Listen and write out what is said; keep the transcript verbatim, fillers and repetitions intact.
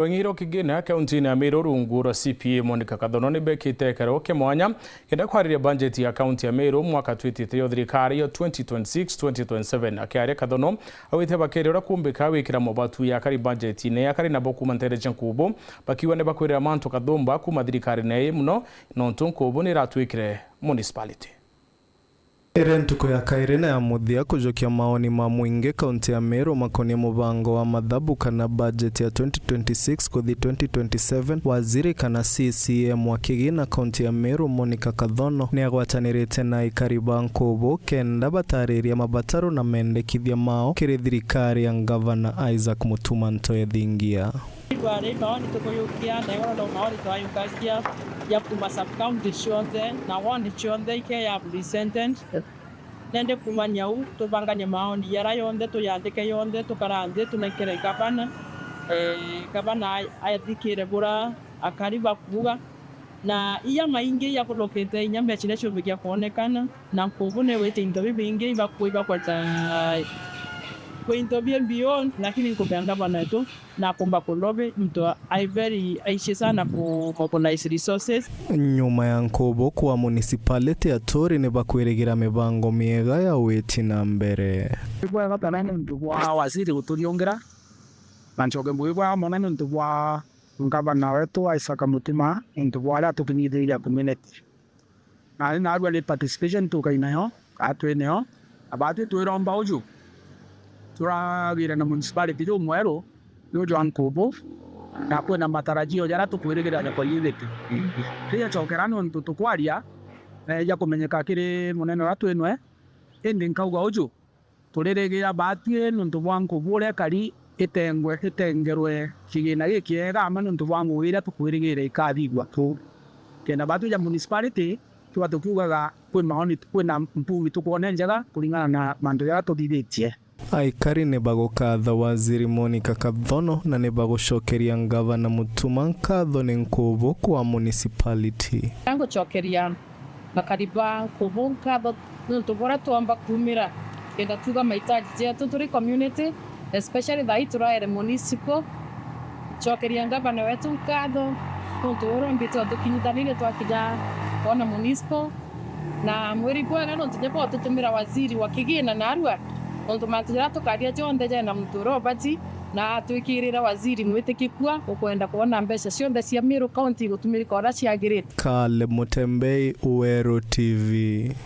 Rwing'iro kigina kaunti-ini ya Meru rungu rwa C P A Monica Kathono nibekite ikaro kia mwanya kenda kwariria bajeti ya kaunti ya Meru mwaka twitite yo thirikari ya twenty twenty-six twenty twenty-seven. Akiaria Kathono augite bakeria uria kumbika gwikira mobatu ya akari bajeti-ini ya akari nabo kuuma ntere cia Nkubu, bakiuga nibakwirira mantu kathumba kuuma thirikarine ii muno nontu Nkubu niratwikire municipality. Iri ntuku ya kairi na ya muthia kujukia maoni ma mwingi kaunti ya Meru makonie mubango wa mathabu kana budget ya twenty twenty-six kuthi twenty twenty-seven, waziri kana C C M wa kigina kaunti ya Meru Monica Kathono niagwatanirite na aikari ba Nkubu kenda batariria mabataro na mendekithia mao kiri thirikari ya Ngavana Isaac Mutuma Ntoethingia. Twari maoni tukuyukia, na igoro no maoni twayukagia ya kuma sub county cionthe na ward cionthe ikeya presented. Nende kumania u tubanganie maoni yara yonthe, tuyandike yonthe, tukara nthi tunekere gavana, eh, gavana a-, athikire bura akari bakuuga. Na iya maingi yakurukite inya mbeca iria ciumbikia kwonekana, na Nkubu ni wite into bibingi ibakui bakweta kwi into bia beyond, lakini nkubea ngavana wetu nakumba kulobi into ai very aici sana ku mobilize resources. Nyuma ya Nkubu kwa municipality, aturi ni bakwirigira mibango miega ya witi na mbere. Ni bwega tara nontu bwa waziri guturiungira, na ncoke mbuge bwega mono nontu bwa ngavana wetu Isaac Mutuma, nontu bwa aria atukinyithirie community. Na ni narua ni participation tukai nayo, kana twi nayo. Na baatwi twiromba uju, turagire na municipality jumweru, ni uju wa Nkubu, na kwina matarajio jaria tukwirigira ja kwa unity. Riria cokera nontu tukwaria, na eja kumenyeka kiri munene uria twi nwe, indi nkauga uju, turirigira baatwi nontu bwa Nkubu uria ikari itengwe, itengerwe kigina gikiega ama nontu bwa ngugi iria tukwirigire ikathithua kuu. Kenda baatwi ja municipality, tuba tukiugaga kwi maoni, kwina mpugi tukwona njega kuringana na mantu jaria tuthithitie. Aikari ni bagukatha Waziri Monica Kathono na ni bagucokeria Ngavana Mutuma nkatho ni Nkubu kwa municipality. Ngucokeria bakari ba Nkubu nkatho nontu buria twomba kuumira kenda tuuga mahitaji jetu turi community, especially thaa ii turaere municipal. Cokeria ngavana wetu nkatho nontu uria umbite utukinyithanirie twakinya kwona municipal, na mwiri bwega nontu nibo ututumira waziri wa kigina narua, nontu mantu jaria tukaria jonthe jena muntu uria ubati, na atwikirira waziri mwitikikua ukwenda kwona mbeca cionthe cia Meru County igutumirika uria ciagirite. Caleb Mutembei, Weru T V.